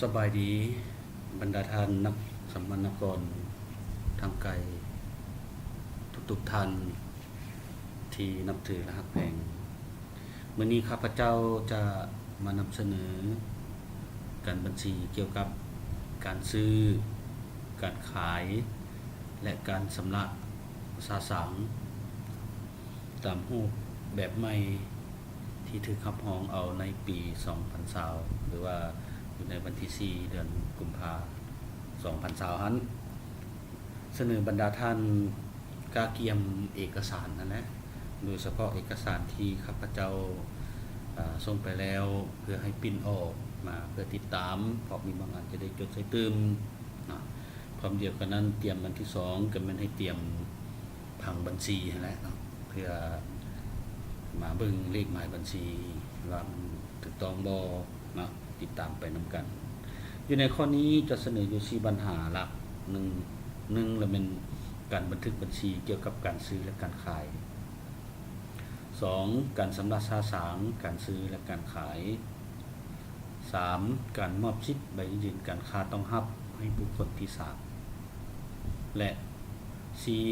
ສະບາຍດີ ບັນດາທ່ານນັກສຳມະນາກອນທາງໄກທຸກໆທ່ານທີ່ນັບຖື ແລະ ຮັກແພງ. ມື້ນີ້ຂ້າພະເຈົ້າຈະມານຳສະເໜີການບັນຊີກ່ຽວກັບການຊື້, ການຂາຍ ແລະ ການຊຳລະສາສາງ ຕາມຮູບແບບໃໝ່ທີ່ຖືກຮັບຮອງເອົາໃນປີສອງພັນຊາວ ຫຼືວ່າຢູ່ໃນວັນທີສີ່ ເດືອນກຸມພາ ສອງພັນຊາວຫັ້ນ ສະເໜີບັນດາທ່ານກະກຽມເອກະສານຫັ້ນແຫຼະ ໂດຍສະເພາະເອກະສານທີ່ຂ້າພະເຈົ້າ ອາ ສົ່ງໄປແລ້ວ ເພື່ອໃຫ້ປິ່ນອອກມາເພື່ອຕິດຕາມ ເພາະມີບາງອັນຈະໄດ້ຈົດໃສ່ຕື່ມເນາະ. ພ້ອມດຽວກັນນັ້ນ ຕຽມອັນທີສອງ ກໍແມ່ນໃຫ້ຕຽມຜັງບັນຊີຫັ້ນແຫຼະເນາະ ເພື່ອມາເບິ່ງເລກໝາຍບັນຊີວ່າມັນຖືກຕ້ອງບໍ່ເນາະ ຕິດຕາມໄປນຳກັນ. ຢູ່ໃນຂໍ້ນີ້ຈະສະເໜີຢູ່ສີ່ບັນຫາຫຼັກ ໜຶ່ງ ໜຶ່ງລະແມ່ນການບັນທຶກບັນຊີກ່ຽວກັບການຊື້ ແລະ ການຂາຍ. ສອງ ການຊຳລະສາສາງການຊື້ ແລະ ການຂາຍ. ສາມ ການມອບສິດໃບຢັ້ງຢືນການຄ້າຕ້ອງຮັບໃຫ້ບຸກຄົນທີສາມ ແລະ ສີ່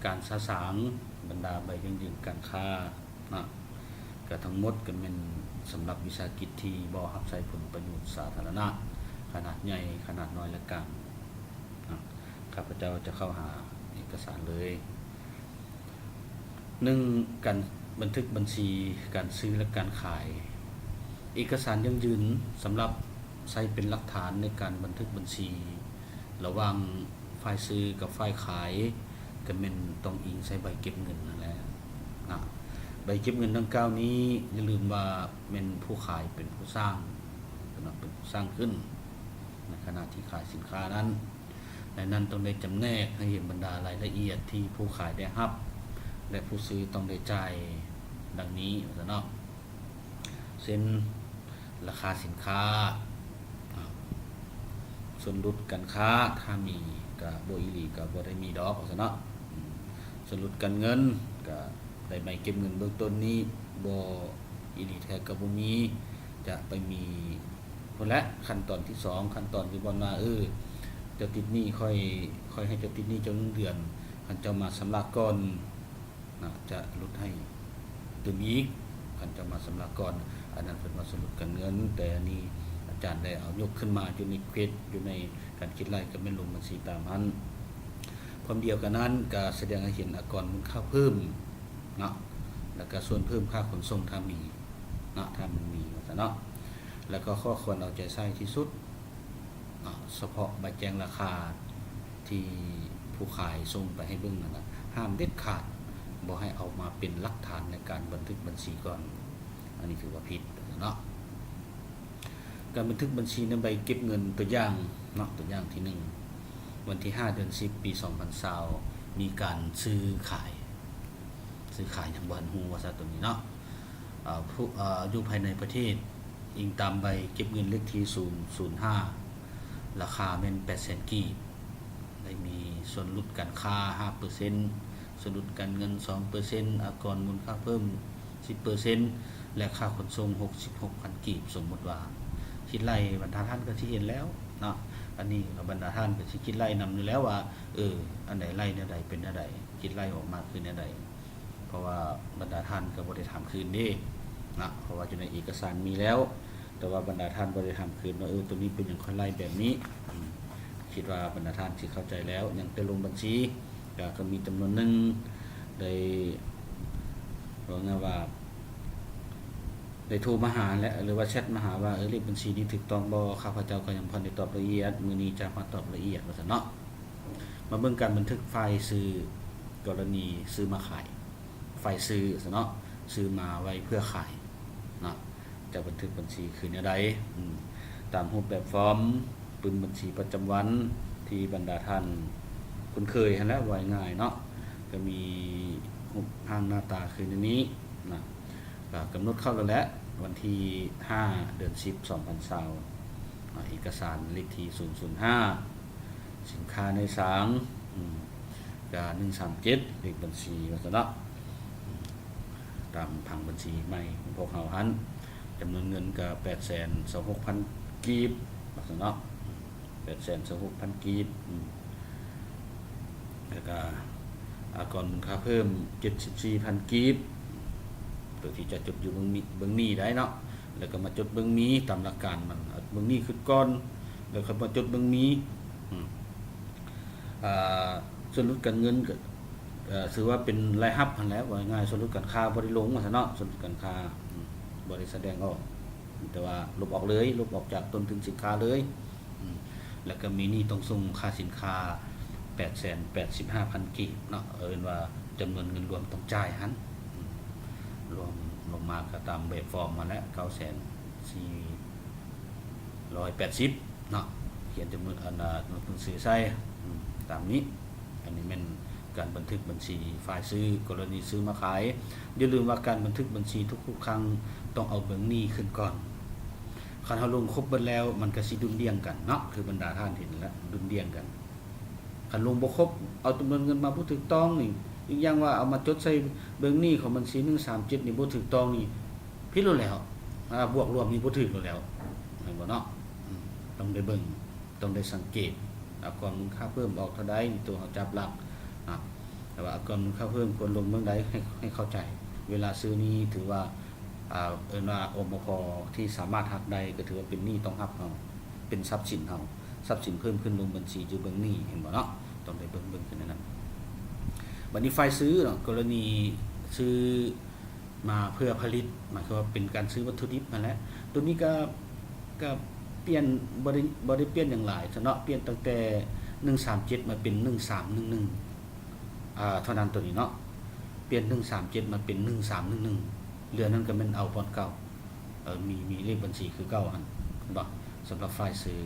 ການສະສາງບັນດາໃບຢັ້ງຢືນການຄ້າເນາະ. ກະທັງໝົດກະແມ່ນສຳລັບວິສາຫະກິດທີ່ບໍ່ຮັບໃຊ້ຜົນປະໂຫຍດສາທາລະນະ ຂະໜາດໃຫຍ່, ຂະໜາດນ້ອຍ ແລະ ກາງເນາະ. ຂ້າພະເຈົ້າຈະເຂົ້າຫາເອກະສານເລີຍ. ໜຶ່ງ ການບັນທຶກບັນຊີການຊື້ ແລະ ການຂາຍ. ເອກະສານຢັ້ງຢືນສຳລັບໃຊ້ເປັນຫຼັກຖານໃນການບັນທຶກບັນຊີລະຫວ່າງຝ່າຍຊື້ກັບຝ່າຍຂາຍ ກະແມ່ນຕ້ອງອີງໃສ່ໃບເກັບເງິນຫັ້ນແຫຼະນະ. ໃບເກັບເງິນດັ່ງກ່າວນີ້ ຢ່າລືມວ່າແມ່ນຜູ້ຂາຍເປັນຜູ້ສ້າງ ເປັນຜູ້ສ້າງຂຶ້ນ ໃນຂະນະທີ່ຂາຍສິນຄ້ານັ້ນ. ໃນນັ້ນຕ້ອງໄດ້ຈຳແນກໃຫ້ເຫັນບັນດາລາຍລະອຽດທີ່ຜູ້ຂາຍໄດ້ຮັບ ແລະ ຜູ້ຊື້ຕ້ອງໄດ້ຈ່າຍ ດັ່ງນີ້ວ່າຊັ້ນເນາະ. ເຊັ່ນ ລາຄາສິນຄ້າ, ສ່ວນຫຼຸດການຄ້າ ຖ້າມີກະບໍ່ ອີ່ຫຼີກະບໍ່ໄດ້ມີດອກວ່າຊັ້ນເນາະ. ສ່ວນຫຼຸດການເງິນ ກະໄດ້ໃບເກັບເງິນເບື້ອງຕົ້ນນີ້ ບໍ່ ອີ່ຫຼີແທ້ກະບໍ່ມີ ຈະໄປມີ ພຸ້ນແຫຼະ ຂັ້ນຕອນທີສອງ ຂັ້ນຕອນທີ່ບ່ອນວ່າ ເອີ ເຈົ້າຕິດໜີ້ຂ້ອຍ ຂ້ອຍໃຫ້ເຈົ້າຕິດໜີ້ເຈົ້າໜຶ່ງເດືອນ ຄັນເຈົ້າມາຊຳລະກ່ອນນະ ຈະຫຼຸດໃຫ້ຕື່ມອີກ ຄັນເຈົ້າມາຊຳລະກ່ອນ. ອັນນັ້ນເພິ່ນວ່າສ່ວນຫຼຸດການເງິນ ແຕ່ອັນນີ້ອາຈານໄດ້ເອົາຍົກຂຶ້ນມາຢູ່ໃນເຄສ ຢູ່ໃນການຄິດໄລ່ ກໍແມ່ນລົງບັນຊີຕາມຫັ້ນ. ພ້ອມດຽວກັນນັ້ນ ກໍສະແດງໃຫ້ເຫັນອາກອນມູນຄ່າເພີ່ມເນາະ ແລ້ວກໍສ່ວນເພີ່ມຄ່າຂົນສົ່ງ ຖ້າມີ ເນາະ ຖ້າມັນມີວ່າຊັ້ນເນາະ ແລ້ວກໍຂໍ້ຄວນເອົາໃຈໃສ່ທີ່ສຸດເນາະ ສະເພາະໃບແຈ້ງລາຄາທີ່ຜູ້ຂາຍສົ່ງໄປໃຫ້ເບິ່ງນັ້ນນະ ຫ້າມເດັດຂາດບໍ່ໃຫ້ເອົາມາເປັນຫຼັກຖານໃນການບັນທຶກບັນຊີກ່ອນ ອັນນີ້ຖືວ່າຜິດເນາະ. ການບັນທຶກບັນຊີໃນໃບເກັບເງິນ ຕົວຢ່າງເນາະ ຕົວຢ່າງທີໜຶ່ງ ວັນທີຫ້າ ເດືອນສິບ ປີສອງພັນຊາວ ມີການຊື້ຂາຍ ຊື້ຂາຍຫຍັງບໍ່ທັນຮູ້ວ່າຊະ ຕົວນີ້ເນາະ. ເອີ ຜູ້ ເອີ ຢູ່ພາຍໃນປະເທດ ອີງຕາມໃບເກັບເງິນເລກທີສູນສູນຫ້າ ລາຄາແມ່ນແປດແສນກີບ ໄດ້ມີສ່ວນຫຼຸດການຄ້າຫ້າເປີເຊັນ ສ່ວນຫຼຸດການເງິນສອງເປີເຊັນ ອາກອນມູນຄ່າເພີ່ມສິບເປີເຊັນ ແລະ ຄ່າຂົນສົ່ງຫົກສິບຫົກພັນກີບ. ສົມມຸດວ່າຄິດໄລ່ ບັນດາທ່ານກໍຊິເຫັນແລ້ວເນາະ ອັນນີ້ກໍບັນດາທ່ານກໍຊິຄິດໄລ່ນຳຢູ່ແລ້ວວ່າ ເອີ ອັນໃດໄລ່ແນວໃດ ເປັນແນວໃດ ຄິດໄລ່ອອກມາຄືແນວໃດ ເພາະວ່າບັນດາທ່ານກໍບໍ່ໄດ້ຖາມຄືນເດ້ນະ ເພາະວ່າຢູ່ໃນເອກະສານມີແລ້ວ ແຕ່ວ່າບັນດາທ່ານບໍ່ໄດ້ຖາມຄືນວ່າ ເອີ ໂຕນີ້ເປັນຫຍັງຂ້ອຍໄລ່ແບບນີ້. ອືມ ຄິດວ່າບັນດາທ່ານຊິເຂົ້າໃຈແລ້ວ ຍັງແຕ່ລົງບັນຊີ ກໍ ກໍມີຈຳນວນໜຶ່ງໄດ້ ເວົ້າງ່າຍວ່າ ໄດ້ໂທມາຫາແຫຼະ ຫຼືວ່າແຊັດມາຫາວ່າ ເອີ ເລກບັນຊີນີ້ຖືກຕ້ອງບໍ່? ຂ້າພະເຈົ້າກໍຍັງບໍ່ທັນໄດ້ຕອບລະອຽດ ມື້ນີ້ຈະມາຕອບລະອຽດວ່າຊັ້ນເນາະ. ມາເບິ່ງການບັນທຶກຝ່າຍຊື້ ກໍລະນີຊື້ມາຂາຍ ຝ່າຍຊື້ຊັ້ນເນາະ ຊື້ມາໄວ້ເພື່ອຂາຍເນາະ ຈະບັນທຶກບັນຊີຄືແນວໃດ? ອືມ ຕາມຮູບແບບຟອມປຶ້ມບັນຊີປະຈຳວັນທີ່ບັນດາທ່ານຄຸ້ນເຄີຍຫັ້ນແຫຼະ ເວົ້າງ່າຍເນາະ ກໍມີຮູບຮ່າງໜ້າຕາຄືແນວນີ້ນະ. ກໍກຳນົດເຂົ້າແລ້ວແຫຼະ ວັນທີຫ້າ ເດືອນສິບ ສອງພັນຊາວ ເອກະສານເລກທີສູນສູນຫ້າ ສິນຄ້າໃນສາງ ອືມ ກະໜຶ່ງສາມເຈັດ ເລກບັນຊີວ່າຊັ້ນເນາະ ອືມ ຕາມຜັງບັນຊີໃໝ່ຂອງພວກເຮົາຫັ້ນ ຈຳນວນເງິນກະແປດແສນຊາວຫົກພັນ ກີບ ວ່າຊັ້ນເນາະ ແປດແສນຊາວຫົກພັນກີບ ອືມ ແລ້ວກະອາກອນມູນຄ່າເພີ່ມເຈັດສິບສີ່ພັນກີບ ໂຕທີ່ຈະຈົດຢູ່ເບື້ອງມີ ເບື້ອງນີ້ໄດ້ເນາະ ແລ້ວກໍມາຈົດເບື້ອງມີຕາມຫຼັກການມັນ ເອົາເບື້ອງນີ້ຂຶ້ນກ່ອນ ແລ້ວຄ່ອຍມາຈົດເບື້ອງມີ ອືມ ອ່າ ສ່ວນຫຼຸດການເງິນກໍ ເອີ ຖືວ່າເປັນລາຍຮັບຫັ້ນແຫຼະ ເວົ້າງ່າຍໆ ສ່ວນຫຼຸດການຄ້າບໍ່ໄດ້ລົງວ່າຊັ້ນເນາະ ສ່ວນຫຼຸດການຄ້າ ອືມ ບໍ່ໄດ້ສະແດງອອກ ແຕ່ວ່າລົບອອກເລີຍ ລົບອອກຈາກຕົ້ນທຶນສິນຄ້າເລີຍ ອືມ ແລ້ວກໍມີໜີ້ຕ້ອງສົ່ງຄ່າສິນຄ້າແປດແສນແປດສິບຫ້າພັນກີບເນາະ ເອີ້ນວ່າຈຳນວນເງິນລວມຕ້ອງຈ່າຍຫັ້ນ ອືມ ລວມລົງມາກໍຕາມແບບຟອມຫັ້ນແຫຼະ ເກົ້າແສນສີ່ຮ້ອຍແປດສິບ ເນາະ ຂຽນຈຳນວນອັນ ອາ ໜັງສືໃສ່ ອືມ ຕາມນີ້ ອັນນີ້ແມ່ນການບັນທຶກບັນຊີຝ່າຍຊື້ ກໍລະນີຊື້ມາຂາຍ ຢ່າລືມວ່າການບັນທຶກບັນຊີທຸກໆຄັ້ງຕ້ອງເອົາເບື້ອງໜີ້ຂຶ້ນກ່ອນ ຄັນເຮົາລົງຄົບເບິດແລ້ວ ມັນກໍຊິດຸ່ນດ່ຽງກັນເນາະ ຄືບັນດາທ່ານເຫັນແລ້ວ ດຸ່ນດ່ຽງກັນ ຄັນລົງບໍ່ຄົບ ເອົາຈຳນວນເງິນມາບໍ່ຖືກຕ້ອງນີ້ ອີກຢ່າງວ່າເອົາມາຈົດໃສ່ເບື້ອງໜີ້ຂອງບັນຊີໜຶ່ງສາມເຈັດນີ້ບໍ່ຖືກຕ້ອງນີ້ ຜິດໂລດແລ້ວ ອາ ບວກລວມນີ້ບໍ່ຖືກໂລດແລ້ວ ແມ່ນບໍ່ເນາະ? ອືມ ຕ້ອງໄດ້ເບິ່ງ ຕ້ອງໄດ້ສັງເກດ ອາກອນມູນຄ່າເພີ່ມອອກເທົ່າໃດ ໂຕເຮົາຈັບຫຼັກນະ ແຕ່ວ່າອາກອນມູນຄ່າເພີ່ມຄວນລົງເບື້ອງໃດ ໃຫ້ ໃຫ້ເຂົ້າໃຈ ເວລາຊື້ນີ້ຖືວ່າ ອ່າ ເອີ້ນວ່າ ອມພ ທີ່ສາມາດຫັກໄດ້ ກໍຖືວ່າເປັນໜີ້ຕ້ອງຮັບເຮົາ ເປັນຊັບສິນເຮົາ ຊັບສິນເພີ່ມຂຶ້ນລົງບັນຊີຢູ່ເບື້ອງໜີ້ ເຫັນບໍ່ເນາະ? ຕ້ອງໄດ້ເບິ່ງ ເບິ່ງຂຶ້ນໃນນັ້ນ ບັດນີ້ຝ່າຍຊື້ເນາະ ກໍລະນີຊື້ ມາເພື່ອຜະລິດ ໝາຍຄວາມວ່າເປັນການຊື້ວັດຖຸດິບຫັ້ນແຫຼະ ໂຕນີ້ກໍ ກໍປ່ຽນ ບໍ່ໄດ້ ບໍ່ໄດ້ປ່ຽນຫຍັງຫຼາຍຊະເນາະ ປ່ຽນຕັ້ງແຕ່ໜຶ່ງສາມເຈັດມາເປັນໜຶ່ງສາມໜຶ່ງໜຶ່ງ ອ່າ ເທົ່ານັ້ນ ໂຕນີ້ເນາະ ປ່ຽນໜຶ່ງສາມເຈັດມາເປັນໜຶ່ງສາມໜຶ່ງໜຶ່ງ ເຫຼືອນັ້ນກໍແມ່ນເອົາບ່ອນເກົ່າ ເອີ ມີ ມີເລກບັນຊີຄືເກົ່າຫັ້ນ ເຫັນບໍ່? ສຳລັບຝ່າຍຊື້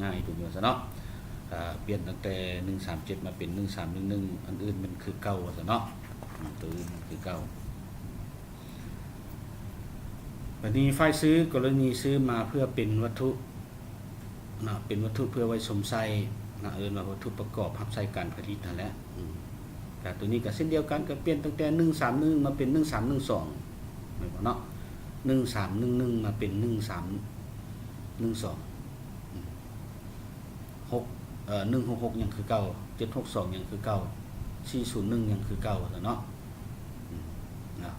ງ່າຍໂຕນີ້ວ່າຊັ້ນເນາະ ອ່າ ປ່ຽນຕັ້ງແຕ່ໜຶ່ງສາມເຈັດມາເປັນໜຶ່ງສາມໜຶ່ງໜຶ່ງ ອັນອື່ນແມ່ນຄືເກົ່າວ່າຊັ້ນເນາະ ອືມ ໂຕອື່ນແມ່ນຄືເກົ່າ ບັດນີ້ຝ່າຍຊື້ ກໍລະນີຊື້ມາເພື່ອເປັນວັດຖຸເນາະ ເປັນວັດຖຸເພື່ອໄວ້ຊົມໃຊ້ເນາະ ເອີ້ນວ່າວັດຖຸປະກອບຮັບໃຊ້ການຜະລິດຫັ້ນແຫຼະ ອືມ ກະໂຕນີ້ກໍເຊັ່ນດຽວກັນ ກໍປ່ຽນຕັ້ງແຕ່ໜຶ່ງສາມໜຶ່ງມາເປັນໜຶ່ງສາມໜຶ່ງສອງ ແມ່ນບໍ່ເນາະ? ໜຶ່ງສາມໜຶ່ງໜຶ່ງມາເປັນໜຶ່ງສາມໜຶ່ງສອງ ອືມ ຫົກ ເອີ ໜຶ່ງຫົກຫົກຍັງຄືເກົ່າ ເຈັດຫົກສອງຍັງຄືເກົ່າ ສີ່ສູນໜຶ່ງຍັງຄືເກົ່າເນາະ ອືມ ນະ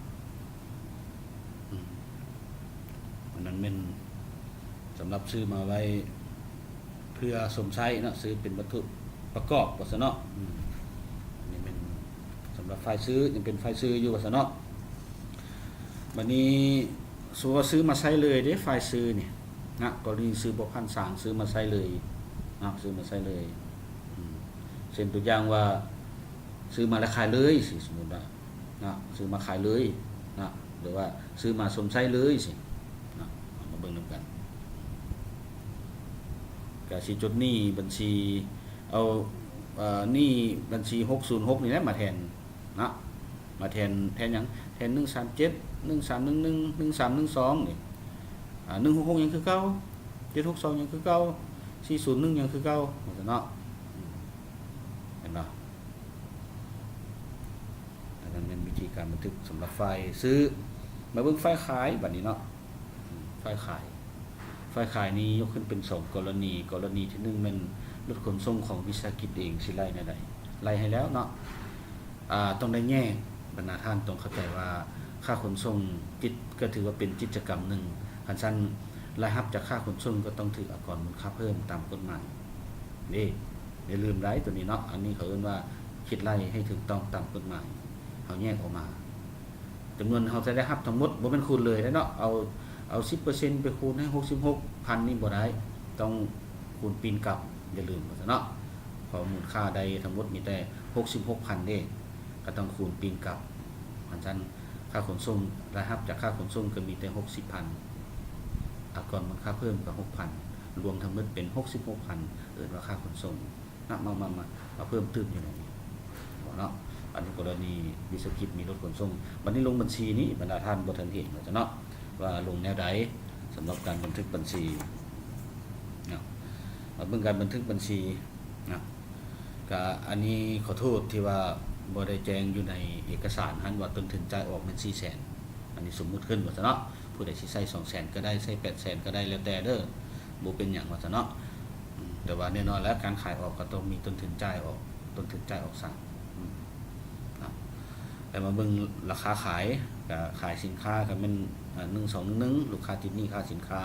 ອືມ ອັນນັ້ນແມ່ນສຳລັບຊື້ມາໄວ້ເພື່ອຊົມໃຊ້ເນາະ ຊື້ເປັນວັດຖຸປະກອບວ່າຊັ້ນເນາະ ອືມ ອັນນີ້ແມ່ນສຳລັບຝ່າຍຊື້ ຍັງເປັນຝ່າຍຊື້ຢູ່ວ່າຊັ້ນເນາະ ບັດນີ້ ສົມມຸດວ່າຊື້ມາໃຊ້ເລີຍເດ້ ຝ່າຍຊື້ນີ້ນະ ກໍລະນີຊື້ບໍ່ຜ່ານສາງ ຊື້ມາໃຊ້ເລີຍນະ ຊື້ມາໃຊ້ເລີຍ ອືມ ເຊັ່ນຕົວຢ່າງວ່າ ຊື້ມາແລ້ວຂາຍເລີຍຊີ້ ສົມມຸດວ່ານະ ຊື້ມາຂາຍເລີຍນະ ຫຼືວ່າຊື້ມາຊົມໃຊ້ເລີຍຊີ້ນະ ເຮົາມາເບິ່ງນຳກັນ ກະຊິຈົດໜີ້ບັນຊີ ເອົາ ເອີ ໜີ້ບັນຊີຫົກສູນຫົກນີ້ແຫຼະມາແທນ ເນາະ ມາແທນ ແທນຫຍັງ? ແທນໜຶ່ງສາມເຈັດ ໜຶ່ງສາມໜຶ່ງໜຶ່ງ ໜຶ່ງສາມໜຶ່ງສອງນີ້ ອາ ໜຶ່ງຫົກຫົກຍັງຄືເກົ່າ ເຈັດຫົກສອງຍັງຄືເກົ່າ ສີ່ສູນໜຶ່ງຍັງຄືເກົ່າ ວ່າຊັ້ນເນາະ ອືມ ເຫັນບໍ່? ອັນນັ້ນແມ່ນວິທີການບັນທຶກສຳລັບຝ່າຍຊື້ ມາເບິ່ງຝ່າຍຂາຍບັດນີ້ເນາະ ອືມ ຝ່າຍຂາຍ ຝ່າຍຂາຍນີ້ຍົກຂຶ້ນເປັນສອງກໍລະນີ ກໍລະນີທີໜຶ່ງແມ່ນລົດຂົນສົ່ງຂອງວິສາຫະກິດເອງຊິໄລ່ແນວໃດ ໄລ່ໃຫ້ແລ້ວເນາະ ອ່າ ຕ້ອງໄດ້ແຍກ ບັນດາທ່ານຕ້ອງເຂົ້າໃຈວ່າ ຄ່າຂົນສົ່ງ ກິດ ກໍຖືວ່າເປັນກິດຈະກຳໜຶ່ງ ຄັນຊັ້ນ ລາຍຮັບຈາກຄ່າຂົນສົ່ງກໍຕ້ອງຖືກອາກອນມູນຄ່າເພີ່ມຕາມກົດໝາຍເດ້ ຢ່າລືມໄດ້ໂຕນີ້ເນາະ ອັນນີ້ເຂົາເອີ້ນວ່າຄິດໄລ່ໃຫ້ຖືກຕ້ອງຕາມກົດໝາຍ ເຮົາແຍກອອກມາ ຈຳນວນເຮົາຈະໄດ້ຮັບທັງໝົດ ບໍ່ແມ່ນຄູນເລີຍເດ້ເນາະ ເອົາ ເອົາສິບເປີເຊັນໄປຄູນໃຫ້ຫົກສິບຫົກພັນນີ້ບໍ່ໄດ້ ຕ້ອງຄູນປີ້ນກັບ ຢ່າລືມວ່າຊັ້ນເນາະ ເພາະມູນຄ່າໄດ້ທັງໝົດມີແຕ່ຫົກສິບຫົກພັນເດ້ ກໍຕ້ອງຄູນປີ້ນກັບ ຄັນຊັ້ນ ຄ່າຂົນສົ່ງ ລາຍຮັບຈາກຄ່າຂົນສົ່ງກໍມີແຕ່ຫົກສິບພັນ ອາກອນມູນຄ່າເພີ່ມກໍຫົກພັນ ລວມທັງໝົດເປັນຫົກສິບຫົກພັນ ເອີ້ນວ່າຄ່າຂົນສົ່ງ ນະ ມາ ມາ ມາ ມາເພີ່ມຕື່ມຢູ່ໃນນີ້ເນາະ ອັນນີ້ກໍລະນີວິສາຫະກິດມີລົດຂົນສົ່ງ ບັດນີ້ລົງບັນຊີນີ້ ບັນດາທ່ານບໍ່ທັນເຫັນວ່າຊັ້ນເນາະ ວ່າລົງແນວໃດ ສຳລັບການບັນທຶກບັນຊີເນາະ ມາເບິ່ງການບັນທຶກບັນຊີເນາະ ກະອັນນີ້ຂໍໂທດທີ່ວ່າບໍ່ໄດ້ແຈ້ງຢູ່ໃນເອກະສານຫັ້ນວ່າຕົ້ນທຶນຈ່າຍອອກແມ່ນສີ່ແສນ ອັນນີ້ສົມມຸດຂຶ້ນວ່າຊັ້ນເນາະ ຜູ້ໃດຊິໃຊ້ສອງແສນກໍໄດ້ ໃຊ້ແປດແສນກໍໄດ້ ແລ້ວແຕ່ເດີ້ ບໍ່ເປັນຫຍັງວ່າຊັ້ນເນາະ. ອືມ ແຕ່ວ່າແນ່ນອນແລ້ວ ການຂາຍອອກກໍຕ້ອງມີຕົ້ນທຶນຈ່າຍອອກ, ຕົ້ນທຶນຈ່າຍອອກສ້າງ. ອືມ ເນາະ ແຕ່ມາເບິ່ງລາຄາຂາຍ ກໍຂາຍສິນຄ້າກໍແມ່ນ ອາ ໜຶ່ງສອງໜຶ່ງໜຶ່ງ ລູກຄ້າຕິດໜີ້ຄ່າສິນຄ້າ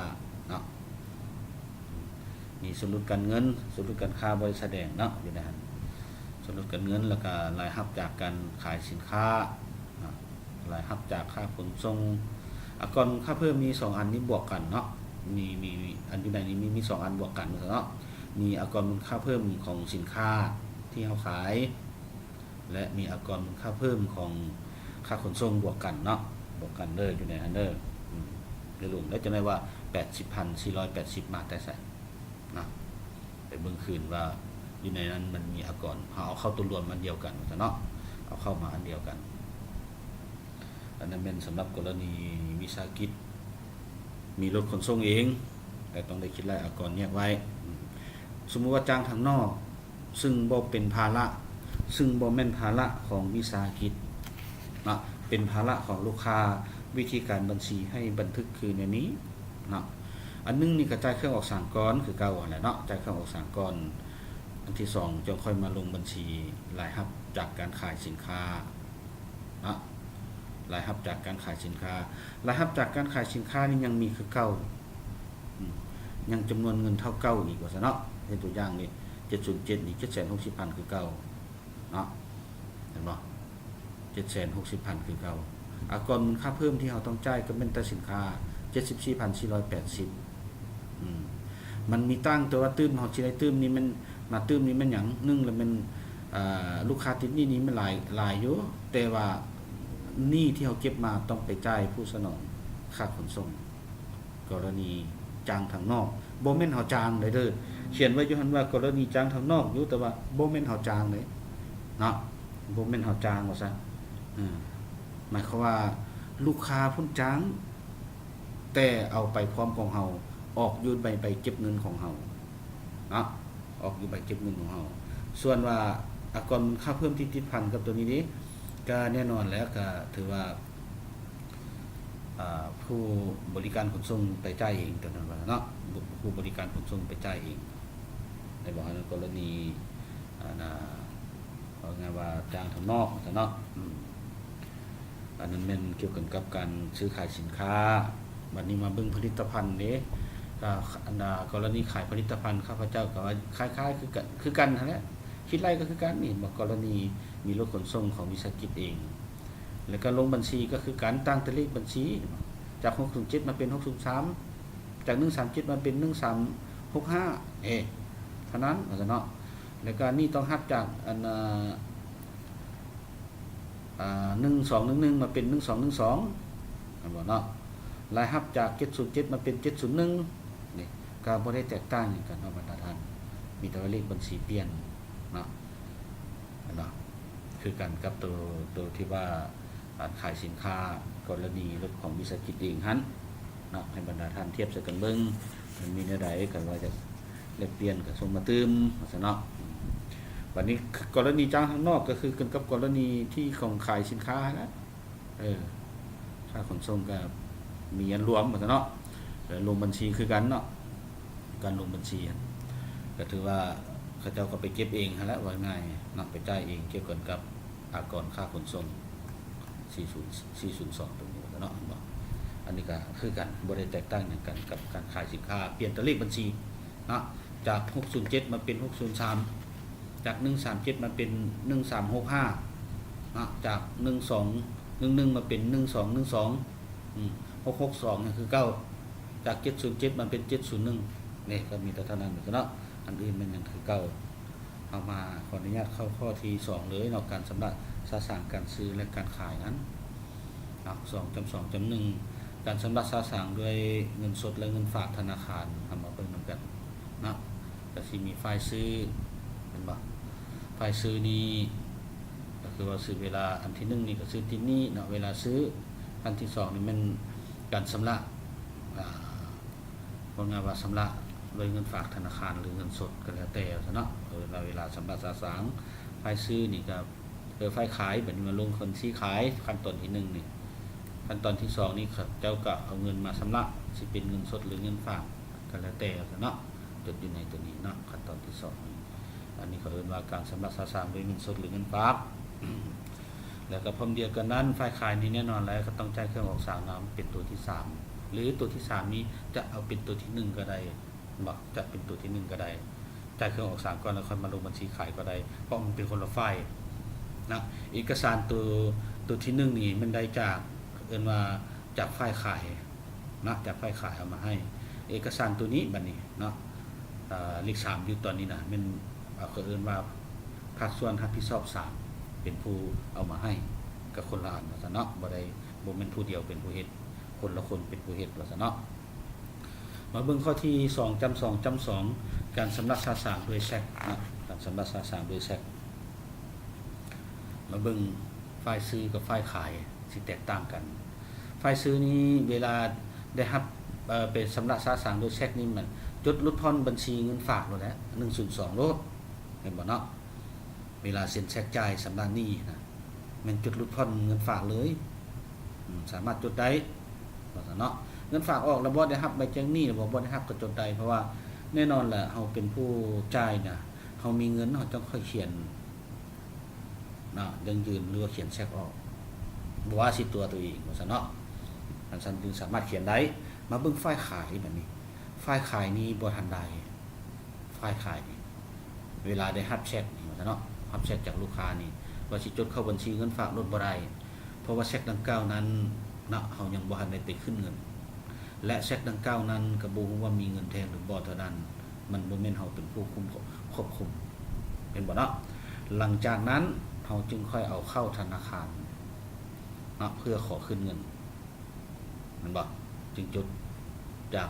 ເນາະ. ອືມ ມີສ່ວນຫຼຸດການເງິນ, ສ່ວນຫຼຸດການຄ້າບໍ່ໄດ້ສະແດງເນາະ ຢູ່ໃນຫັ້ນ. ສ່ວນຫຼຸດການເງິນ ແລ້ວກໍລາຍຮັບຈາກການຂາຍສິນຄ້າເນາະ. ລາຍຮັບຈາກຄ່າຂົນສົ່ງ. ອາກອນມູນຄ່າເພີ່ມມີສອງອັນນີ້ບວກກັນເນາະ. ມີ ມີ ມີ ອັນຢູ່ໃນນີ້ມີ ມີສອງອັນບວກກັນເນາະ. ມີອາກອນມູນຄ່າເພີ່ມຂອງສິນຄ້າທີ່ເຮົາຂາຍ ແລະ ມີອາກອນມູນຄ່າເພີ່ມຂອງຄ່າຂົນສົ່ງບວກກັນເນາະ, ບວກກັນເດີ ຢູ່ໃນຫັ້ນເດີ. ອືມ ໄດ້ລົງແລ້ວ ຈັ່ງໄດ້ວ່າແປດສິບພັນສີ່ຮ້ອຍແປດສິບມາແຕ່ໃສ? ນະ ໄປເບິ່ງຄືນວ່າຢູ່ໃນນັ້ນມັນມີອາກອນ, ເຮົາເອົາເຂົ້າຕົວລວມອັນດຽວກັນຊະເນາະ, ເອົາເຂົ້າມາອັນດຽວກັນ. ອັນນັ້ນແມ່ນສຳລັບກໍລະນີວິສາຫະກິດມີລົດຂົນສົ່ງເອງ, ແຕ່ຕ້ອງໄດ້ຄິດໄລ່ອາກອນແຍກໄວ້. ສົມມຸດວ່າຈ້າງທາງນອກ ຊຶ່ງບໍ່ເປັນພາລະ, ຊຶ່ງບໍ່ແມ່ນພາລະຂອງວິສາຫະກິດເນາະ, ເປັນພາລະຂອງລູກຄ້າ, ວິທີການບັນຊີໃຫ້ບັນທຶກຄືແນວນີ້ເນາະ. ອັນໜຶ່ງນີ້ກໍຈ່າຍເຄື່ອງອອກສາງກ່ອນຄືເກົ່າຫັ້ນແຫຼະເນາະ, ຈ່າຍເຄື່ອງອອກສາງກ່ອນ. ອັນທີສອງ ຈັ່ງຄ່ອຍມາລົງບັນຊີລາຍຮັບຈາກການຂາຍສິນຄ້າເນາະ, ລາຍຮັບຈາກການຂາຍສິນຄ້າ. ລາຍຮັບຈາກການຂາຍສິນຄ້ານີ້ຍັງມີຄືເກົ່າ. ອືມ ຍັງຈຳນວນເງິນເທົ່າເກົ່າອີກວ່າຊັ້ນເນາະ. ເຮັດຕົວຢ່າງນີ້ ເຈັດສູນເຈັດນີ້ ເຈັດແສນຫົກສິບພັນຄືເກົ່າເນາະ, ເຫັນບໍ່? ເຈັດແສນຫົກສິບພັນຄືເກົ່າ. ອາກອນມູນຄ່າເພີ່ມທີ່ເຮົາຕ້ອງຈ່າຍກໍແມ່ນແຕ່ສິນຄ້າ ເຈັດສິບສີ່ພັນສີ່ຮ້ອຍແປດສິບ. ອືມ ມັນມີຕ່າງ ແຕ່ວ່າຕື່ມ ເຮົາຊິໄດ້ຕື່ມນີ້ແມ່ນ ມາຕື່ມນີ້ແມ່ນຫຍັງ? ໜຶ່ງລະແມ່ນ ອ່າ ລູກຄ້າຕິດໜີ້ນີ້ມັນຫຼາຍ ຫຼາຍຢູ່, ແຕ່ວ່າໜີ້ທີ່ເຮົາເກັບມາຕ້ອງໄປຈ່າຍຜູ້ສະໜອງຄ່າຂົນສົ່ງ. ກໍລະນີຈ້າງທາງນອກ ບໍ່ແມ່ນເຮົາຈ້າງໄດ້ເດີ. ຂຽນໄວ້ຢູ່ຫັ້ນວ່າກໍລະນີຈ້າງທາງນອກຢູ່, ແຕ່ວ່າບໍ່ແມ່ນເຮົາຈ້າງເດ້ເນາະ, ບໍ່ແມ່ນເຮົາຈ້າງວ່າຊັ້ນ. ເອີ ໝາຍຄວາມວ່າລູກຄ້າພຸ້ນຈ້າງ, ແຕ່ເອົາໄປພ້ອມຂອງເຮົາ, ອອກຢູ່ໃບ ໃບເກັບເງິນຂອງເຮົາເນາະ, ອອກຢູ່ໃບເກັບເງິນຂອງເຮົາ. ສ່ວນວ່າອາກອນມູນຄ່າເພີ່ມທີ່ຕິດພັນກັບຕົວນີ້ເດ ກະແນ່ນອນແລ້ວ ກະຖືວ່າ ອ່າ ຜູ້ບໍລິການຂົນສົ່ງໄປຈ່າຍເອງ ຕົວນັ້ນວ່າເນາະ, ຜູ້ບໍລິການຂົນສົ່ງໄປຈ່າຍເອງ ແມ່ນບໍ່? ອັນນັ້ນກໍລະນີ ອັນນ່າ ເວົ້າງ່າຍວ່າຈ້າງທາງນອກ ວ່າຊັ້ນເນາະ. ອືມ ອັນນັ້ນແມ່ນກ່ຽວກັນກັບການຊື້ຂາຍສິນຄ້າ. ບັດນີ້ມາເບິ່ງຜະລິດຕະພັນເດ້. ກໍອັນນ່າ ກໍລະນີຂາຍຜະລິດຕະພັນ ຂ້າພະເຈົ້າກໍວ່າຄ້າຍໆຄືກັນ ຄືກັນຫັ້ນແຫຼະ, ຄິດໄລ່ກໍຄືກັນ. ນີ້ ກໍລະນີມີລົດຂົນສົ່ງຂອງວິສາຫະກິດເອງ ແລ້ວກໍລົງບັນຊີກໍຄືກັນ, ຕັ້ງແຕ່ເລກບັນຊີ ຈາກຫົກສູນເຈັດມາເປັນຫົກສູນສາມ, ຈາກໜຶ່ງສາມເຈັດມາເປັນໜຶ່ງສາມຫົກຫ້າ ເອ ເທົ່ານັ້ນ ວ່າຊັ້ນເນາະ. ແລ້ວກໍນີ້ຕ້ອງຮັບຈາກອັນ ອ່າ ອ່າ ໜຶ່ງສອງໜຶ່ງໜຶ່ງມາເປັນໜຶ່ງສອງໜຶ່ງສອງ ແມ່ນບໍ່ເນາະ? ລາຍຮັບຈາກເຈັດສູນເຈັດມາເປັນເຈັດສູນໜຶ່ງ ນີ້ກໍບໍ່ໄດ້ແຕກຕ່າງຫຍັງກັນເນາະ ບັນດາທ່ານ, ມີແຕ່ວ່າເລກບັນຊີປ່ຽນເນາະ. ເນາະ ຄືກັນກັບໂຕ ໂຕທີ່ວ່າການຂາຍສິນຄ້າ ກໍລະນີລົດຂອງວິສາຫະກິດເອງຫັ້ນເນາະ, ໃຫ້ບັນດາທ່ານທຽບໃສ່ກັນເບິ່ງ ມັນມີແນວໃດ ຄັນວ່າຈະແລກປ່ຽນກໍສົ່ງມາຕື່ມ ວ່າຊັ້ນເນາະ. ບັດນີ້ກໍລະນີຈ້າງທາງນອກ ກໍຄືກັນກັບກໍລະນີທີ່ຂອງຂາຍສິນຄ້າຫັ້ນແຫຼະ. ເອີ ຄ່າຂົນສົ່ງກໍມີອັນລວມ ວ່າຊັ້ນເນາະ, ເອີ ລົງບັນຊີຄືກັນເນາະ. ການລົງບັນຊີຫັ້ນ ກໍຖືວ່າເຂົາເຈົ້າກໍໄປເກັບເອງຫັ້ນແຫຼະ ວ່າງ່າຍເນາະ, ໄປຈ່າຍເອງກ່ຽວກັນກັບອາກອນຄ່າຂົນສົ່ງ ສີ່ສູນ ສີ່ສູນສອງ ຕົວນີ້ເນາະ ເຫັນບໍ່? ອັນນີ້ກໍຄືກັນ ບໍ່ໄດ້ແຕກຕ່າງຫຍັງກັນກັບການຂາຍສິນຄ້າ, ປ່ຽນແຕ່ເລກບັນຊີເນາະ, ຈາກຫົກສູນເຈັດມາເປັນຫົກສູນສາມ, ຈາກໜຶ່ງສາມເຈັດມາເປັນໜຶ່ງສາມຫົກຫ້າເນາະ, ຈາກໜຶ່ງສອງໜຶ່ງໜຶ່ງມາເປັນໜຶ່ງສອງໜຶ່ງສອງ ອືມ ຫົກຫົກສອງ ຍັງຄືເກົ່າ, ຈາກເຈັດສູນເຈັດມາເປັນເຈັດສູນໜຶ່ງ ນີ້ກໍມີແຕ່ເທົ່ານັ້ນເນາະ, ອັນອື່ນມັນຍັງຄືເກົ່າ. ເຮົາມາຂໍອະນຸຍາດເຂົ້າຂໍ້ທີສອງເລີຍເນາະ, ການຊຳລະສະສາງການຊື້ ແລະ ການຂາຍນັ້ນເນາະ, ສອງຈຸດສອງຈຸດໜຶ່ງ ການຊຳລະສະສາງດ້ວຍເງິນສົດ ແລະ ເງິນຝາກທະນາຄານ. ເຮົາມາເບິ່ງນຳກັນເນາະ, ກໍຊິມີຝ່າຍຊື້ ແມ່ນບໍ່? ຝ່າຍຊື້ນີ້ກໍຄືວ່າຊື້ເວລາ ອັນທີໜຶ່ງນີ້ກໍຊື້ຕິດໜີ້ເນາະ ເວລາຊື້, ອັນທີສອງນີ້ແມ່ນການຊຳລະ ອ່າ ເວົ້າງ່າຍວ່າຊຳລະດ້ວຍເງິນຝາກທະນາຄານ ຫຼື ເງິນສົດກໍແລ້ວແຕ່ຊະເນາະ, ເວລາ ເວລາຊຳລະສະສາງ. ຝ່າຍຊື້ນີ້ກໍ ເອີ ຝ່າຍຂາຍ ບັດນີ້ມາລົງບັນຊີຂາຍ ຂັ້ນຕອນທີໜຶ່ງນີ້, ຂັ້ນຕອນທີສອງນີ້ ເຂົາເຈົ້າກໍເອົາເງິນມາຊຳລະ ຊິເປັນເງິນສົດ ຫຼື ເງິນຝາກ ກໍແລ້ວແຕ່ເນາະ ຈົດຢູ່ໃນຕົວນີ້ເນາະ ຂັ້ນຕອນທີສອງນີ້. ອັນນີ້ເຂົາເອີ້ນວ່າການຊຳລະສະສາງໂດຍເງິນສົດ ຫຼື ເງິນຝາກ. ແລ້ວກໍພ້ອມດຽວກັນນັ້ນ ຝ່າຍຂາຍນີ້ແນ່ນອນແລ້ວກໍຕ້ອງຈ່າຍເຄື່ອງອອກສາງນຳເປັນຕົວທີສາມ ຫຼື ຕົວທີສາມນີ້ຈະເອົາເປັນຕົວທີໜຶ່ງກໍໄດ້ ເນາະ ຈະເປັນຕົວທີໜຶ່ງກໍໄດ້ ຈ່າຍເຄື່ອງອອກສາງກ່ອນ ແລ້ວຄ່ອຍມາລົງບັນຊີຂາຍກໍໄດ້ ເພາະມັນເປັນຄົນລະຝ່າຍນະ. ເອກະສານຕົວ ຕົວທີໜຶ່ງນີ້ແມ່ນໄດ້ຈາກ ເອີ້ນວ່າຈາກຝ່າຍຂາຍນະ ຈາກຝ່າຍຂາຍເອົາມາໃຫ້. ເອກະສານຕົວນີ້ບັດນີ້ເນາະ ເອີ ເລກສາມຢູ່ຕອນນີ້ນະ ແມ່ນ ເຂົາເອີ້ນວ່າພາກສ່ວນຮັບຜິດຊອບສາມເປັນຜູ້ເອົາມາໃຫ້ ກໍຄົນລະອັນວ່າຊັ້ນເນາະ ບໍ່ໄດ້ ບໍ່ແມ່ນຜູ້ດຽວເປັນຜູ້ເຮັດ ຄົນລະຄົນເປັນຜູ້ເຮັດວ່າຊັ້ນເນາະ. ມາເບິ່ງຂໍ້ທີສອງ ຈ້ຳສອງ ຈ້ຳສອງ ການຊຳລະສະສາງໂດຍເຊັກເນາະ ການຊຳລະສະສາງໂດຍເຊັກ. ມາເບິ່ງຝ່າຍຊື້ກັບຝ່າຍຂາຍຊິແຕກຕ່າງກັນ. ຝ່າຍຊື້ນີ້ເວລາໄດ້ຮັບ ເອີ ໄປຊຳລະສະສາງໂດຍເຊັກນີ້ ມັນຈົດຫຼຸດຜ່ອນບັນຊີເງິນຝາກໂລດແຫຼະ ໜຶ່ງສູນສອງໂລດ ແມ່ນບໍ່ເນາະ? ເວລາເຊັນເຊັກຈ່າຍຊຳລະໜີ້ນະ ແມ່ນຈົດຫຼຸດຜ່ອນເງິນຝາກເລີຍ ອືມ ສາມາດຈົດໄດ້ວ່າຊັ້ນເນາະ. ເງິນຝາກອອກແລ້ວບໍ່ໄດ້ຮັບໃບແຈ້ງໜີ້ ຫຼືບໍ່ ບໍ່ໄດ້ຮັບກໍຈົດໄດ້ ເພາະວ່າແນ່ນອນແຫຼະ ເຮົາເປັນຜູ້ຈ່າຍນະ ເຮົາມີເງິນ ເຮົາຈັ່ງຄ່ອຍຂຽນນະ ຢັ້ງຢືນ ຫຼືວ່າຂຽນເຊັກອອກ ບໍ່ວ່າຊິຕົວໂຕເອງວ່າຊັ້ນເນາະ. ອັນຊັ້ນຈຶ່ງສາມາດຂຽນໄດ້. ມາເບິ່ງຝ່າຍຂາຍບັດນີ້ ຝ່າຍຂາຍນີ້ບໍ່ທັນໄດ້ ຝ່າຍຂາຍນີ້ ເວລາໄດ້ຮັບເຊັກນີ້ວ່າຊັ້ນເນາະ ຮັບເຊັກຈາກລູກຄ້ານີ້ ວ່າຊິຈົດເຂົ້າບັນຊີເງິນຝາກໂລດບໍ່ໄດ້ ເພາະວ່າເຊັກດັ່ງກ່າວນັ້ນເນາະ ເຮົາຍັງບໍ່ທັນໄດ້ໄປຂຶ້ນເງິນ ແລະ ເຊັກດັ່ງກ່າວນັ້ນກໍບໍ່ຮູ້ວ່າມີເງິນແທ້ຫຼືບໍ່ເທົ່ານັ້ນ ມັນບໍ່ແມ່ນເຮົາເປັນຜູ້ຄຸມ ຄວບຄຸມ ແມ່ນບໍ່ເນາະ? ຫຼັງຈາກນັ້ນເຮົາຈຶ່ງຄ່ອຍເອົາເຂົ້າທະນາຄານເນາະ ເພື່ອຂໍຂຶ້ນເງິນ ແມ່ນບໍ່? ຈຶ່ງຈົດຈາກ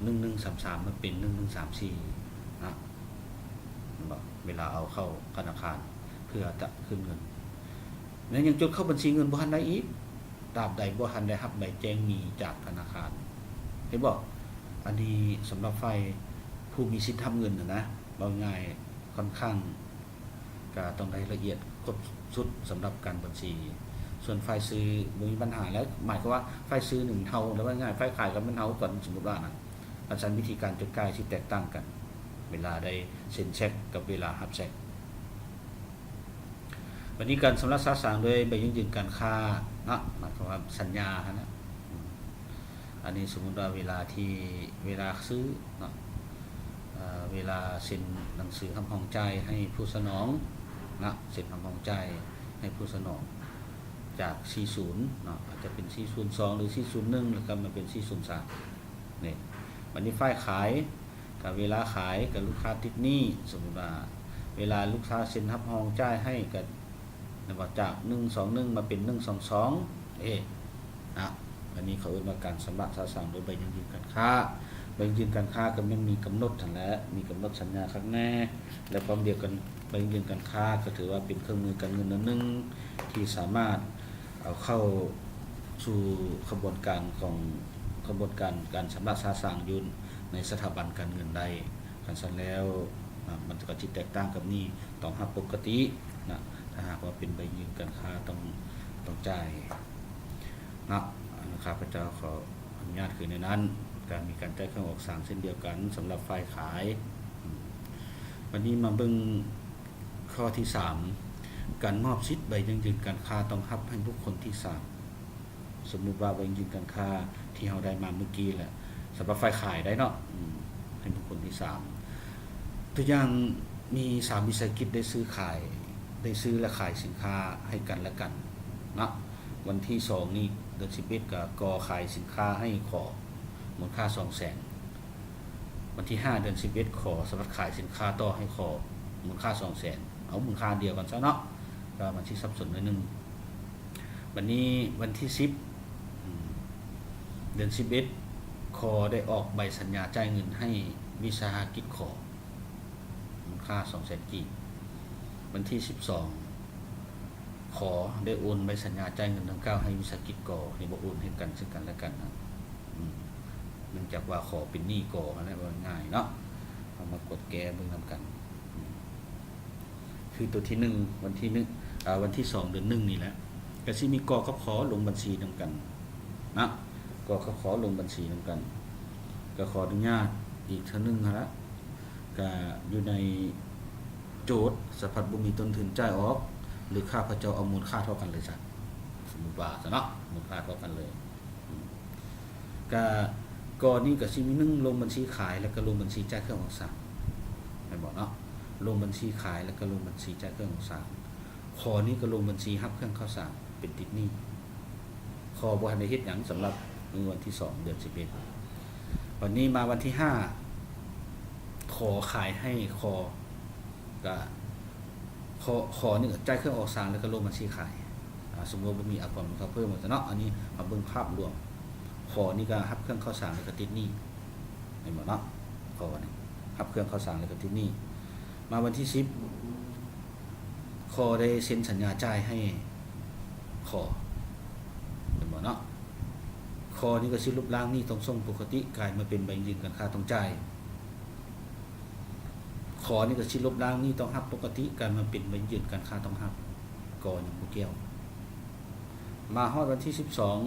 ໜຶ່ງໜຶ່ງສາມສາມມາເປັນໜຶ່ງໜຶ່ງສາມສີ່ນະ ແມ່ນບໍ່? ເວລາເອົາເຂົ້າທະນາຄານເພື່ອຈະຂຶ້ນເງິນ ແລະ ຍັງຈົດເຂົ້າບັນຊີເງິນບໍ່ທັນໄດ້ອີກ ຕາບໃດບໍ່ທັນໄດ້ຮັບໃບແຈ້ງໜີ້ຈາກທະນາຄານ ເຫັນບໍ່? ອັນນີ້ສຳລັບຝ່າຍຜູ້ມີສິດຮັບເງິນນະ ເວົ້າງ່າຍ ຂ້ອນຂ້າງ ກະຕ້ອງໄດ້ລະອຽດຄົບຊຸດສຳລັບການບັນຊີ. ສ່ວນຝ່າຍຊື້ບໍ່ມີບັນຫາແລ້ວ ໝາຍຄວາມວ່າຝ່າຍຊື້ນີ້ມັນເທົາ ແລ້ວວ່າງ່າຍ ຝ່າຍຂາຍກໍແມ່ນເທົາກັນ ສົມມຸດວ່ານະ. ອັນຊັ້ນວິທີການຈົດຈ່າຍຊິແຕກຕ່າງກັນ ເວລາໄດ້ເຊັນເຊັກກັບເວລາຮັບເຊັກ. ບັດນີ້ການຊຳລະສະສາງໂດຍໃບຢັ້ງຢືນການຄ້າເນາະ ໝາຍຄວາມວ່າສັນຍາຫັ້ນນະ. ອັນນີ້ສົມມຸດວ່າເວລາທີ່ ເວລາຊື້ເນາະ ເອີ ເວລາເຊັນໜັງສືຮັບຮອງຈ່າຍໃຫ້ຜູ້ສະໜອງເນາະ ເຊັນຮັບຮອງຈ່າຍໃຫ້ຜູ້ສະໜອງຈາກສີ່ສູນເນາະ ອາດຈະເປັນສີ່ສູນສອງ ຫຼື ສີ່ສູນໜຶ່ງ ແລ້ວກໍມາເປັນສີ່ສູນສາມນີ້. ບັດນີ້ຝ່າຍຂາຍ ກໍເວລາຂາຍ ກໍລູກຄ້າຕິດໜີ້ ສົມມຸດວ່າເວລາລູກຄ້າເຊັນຮັບຮອງຈ່າຍໃຫ້ ກໍ ແມ່ນບໍ່ ຈາກໜຶ່ງສອງໜຶ່ງມາເປັນໜຶ່ງສອງສອງ ເອ ນະ. ອັນນີ້ເຂົາເອີ້ນວ່າການຊຳລະສະສາງໂດຍໃບຢັ້ງຢືນການຄ້າ. ໃບຢັ້ງຢືນການຄ້າກໍແມ່ນມີກຳນົດຫັ້ນແຫຼະ ມີກຳນົດສັນຍາຄັກແນ່ ແລະ ພ້ອມດຽວກັນ ໃບຢັ້ງຢືນການຄ້າກໍຖືວ່າເປັນເຄື່ອງມືການເງິນອັນໜຶ່ງ ທີ່ສາມາດເອົາເຂົ້າສູ່ຂະບວນການຂອງ ຂະບວນການການຊຳລະສະສາງຢູ່ໃນສະຖາບັນການເງິນໄດ້. ຄັນຊັ້ນແລ້ວນະ ມັນກໍຊິແຕກຕ່າງກັບນີ້ ຕ້ອງຮັບປົກກະຕິນະ ຖ້າຫາກວ່າເປັນໃບຢືນການຄ້າ ຕ້ອງ ຕ້ອງຈ່າຍເນາະ. ອັນ ຂ້າພະເຈົ້າຂໍອະນຸຍາດຄືແນວນັ້ນ. ການມີການຈ່າຍເຄື່ອງອອກສາງເຊັ່ນດຽວກັນສຳລັບຝ່າຍຂາຍ. ອືມ ບັດນີ້ມາເບິ່ງຂໍ້ທີສາມ ການມອບສິດໃບຢັ້ງຢືນການຄ້າຕ້ອງຮັບໃຫ້ບຸກຄົນທີສາມ. ສົມມຸດວ່າໃບຢັ້ງຢືນການຄ້າທີ່ເຮົາໄດ້ມາມື້ກີ້ແຫຼະ ສຳລັບຝ່າຍຂາຍໄດ້ເນາະ ອືມ ໃຫ້ບຸກຄົນທີສາມ. ຕົວຢ່າງມີສາມວິສາຫະກິດໄດ້ຊື້ຂາຍ ໄດ້ຊື້ ແລະ ຂາຍສິນຄ້າໃຫ້ກັນ ແລະ ກັນເນາະ. ວັນທີສອງນີ້ ເດືອນສິບເອັດ ກໍ ກໍຂາຍສິນຄ້າໃຫ້ ຂ ມູນຄ່າສອງແສນ. ວັນທີຫ້າ ເດືອນສິບເອັດ ຂ ສາມາດຂາຍສິນຄ້າຕໍ່ໃຫ້ ຂ ມູນຄ່າສອງແສນ. ເອົາມູນຄ່າດຽວກັນຊະເນາະ ກໍມັນຊິສັບສົນໜ້ອຍໜຶ່ງ. ບັດນີ້ວັນທີສິບ ອືມ ເດືອນສິບເອັດ ຂ ໄດ້ອອກໃບສັນຍາຈ່າຍເງິນໃຫ້ວິສາຫະກິດ ຂ ມູນຄ່າສອງແສນກີບ. ວັນທີສິບສອງ ຂ ໄດ້ໂອນໃບສັນຍາຈ່າຍເງິນດັ່ງກ່າວໃຫ້ວິສາຫະກິດ ກ ທີ່ບໍ່ໂອນໃຫ້ກັນ ເຊິ່ງກັນ ແລະ ກັນນະ. ອືມ ເນື່ອງຈາກວ່າ ຂ ເປັນໜີ້ ກ ຫັ້ນແຫຼະ ເວົ້າງ່າຍເນາະ. ເຮົາມາກວດແກ້ເບິ່ງນຳກັນ. ອືມ ຄືຕົວທີໜຶ່ງ ວັນທີໜຶ່ງ ເອີ ວັນທີສອງ ເດືອນໜຶ່ງນີ້ແຫຼະ ກໍຊິມີ ກ ກັບ ຂ ລົງບັນຊີນຳກັນນະ ກ ກັບ ຂ ລົງບັນຊີນຳກັນ. ກໍຂໍອະນຸຍາດອີກເທື່ອໜຶ່ງຫັ້ນລະ ກໍຢູ່ໃນໂຈດ ສະພັດບໍ່ມີຕົ້ນທຶນຈ່າຍອອກ ຫຼື ຂ້າພະເຈົ້າເອົາມູນຄ່າເທົ່າກັນເລີຍຊະ ສົມມຸດວ່າຊະເນາະ ມູນຄ່າເທົ່າກັນເລີຍ ອືມ ກໍ ກໍນີ້ກໍຊິມີ ໜຶ່ງ ລົງບັນຊີຂາຍ ແລ້ວກໍລົງບັນຊີຈ່າຍເຄື່ອງອອກສາງ ແມ່ນບໍ່ເນາະ? ລົງບັນຊີຂາຍ ແລ້ວກໍລົງບັນຊີຈ່າຍເຄື່ອງອອກສາງ. ຂໍນີ້ກໍລົງບັນຊີຮັບເຄື່ອງເຂົ້າສາງ ເປັນຕິດໜີ້. ຂໍບໍ່ທັນໄດ້ເຮັດຫຍັງສຳລັບມື້ວັນທີສອງ ເດືອນສິບເອັດ. ບັດນີ້ມາວັນທີຫ້າ ຂໍຂາຍໃຫ້ ຂໍ ກະ ຂໍ ຂໍນີ້ກໍຈ່າຍເຄື່ອງອອກສາງ ແລ້ວກໍລົງບັນຊີຂາຍ. ອາ ສົມມຸດວ່າມີອາກອນເຂົ້າເພີ່ມວ່າຊັ້ນເນາະ. ອັນນີ້ເຮົາເບິ່ງພາບລວມ. ຂໍນີ້ກໍຮັບເຄື່ອງເຂົ້າສາງ ແລ້ວກໍຕິດໜີ້ ແມ່ນບໍ່ເນາະ? ຂໍນີ້ຮັບເຄື່ອງເຂົ້າສາງ ແລ້ວກໍຕິດໜີ້. ມາວັນທີສິບ ຂໍໄດ້ເຊັນສັນຍາຈ່າຍໃຫ້ ຂໍ ແມ່ນບໍ່ເນາະ? ຂໍນີ້ກໍຊິລົບລ້າງໜີ້ຕ້ອງສົ່ງປົກກະຕິ ກາຍມາເປັນໃບຢືນການຄ້າຕ້ອງຈ່າຍ. ຂໍນີ້ກໍຊິລົບລ້າງໜີ້ຕ້ອງຮັບປົກກະຕິ ກາຍມາເປັນໃບຢືນການຄ້າຕ້ອງຮັບ. ກໍຍັງບໍ່ກ່ຽວ. ມາຮອດວັນທີສິບສອງ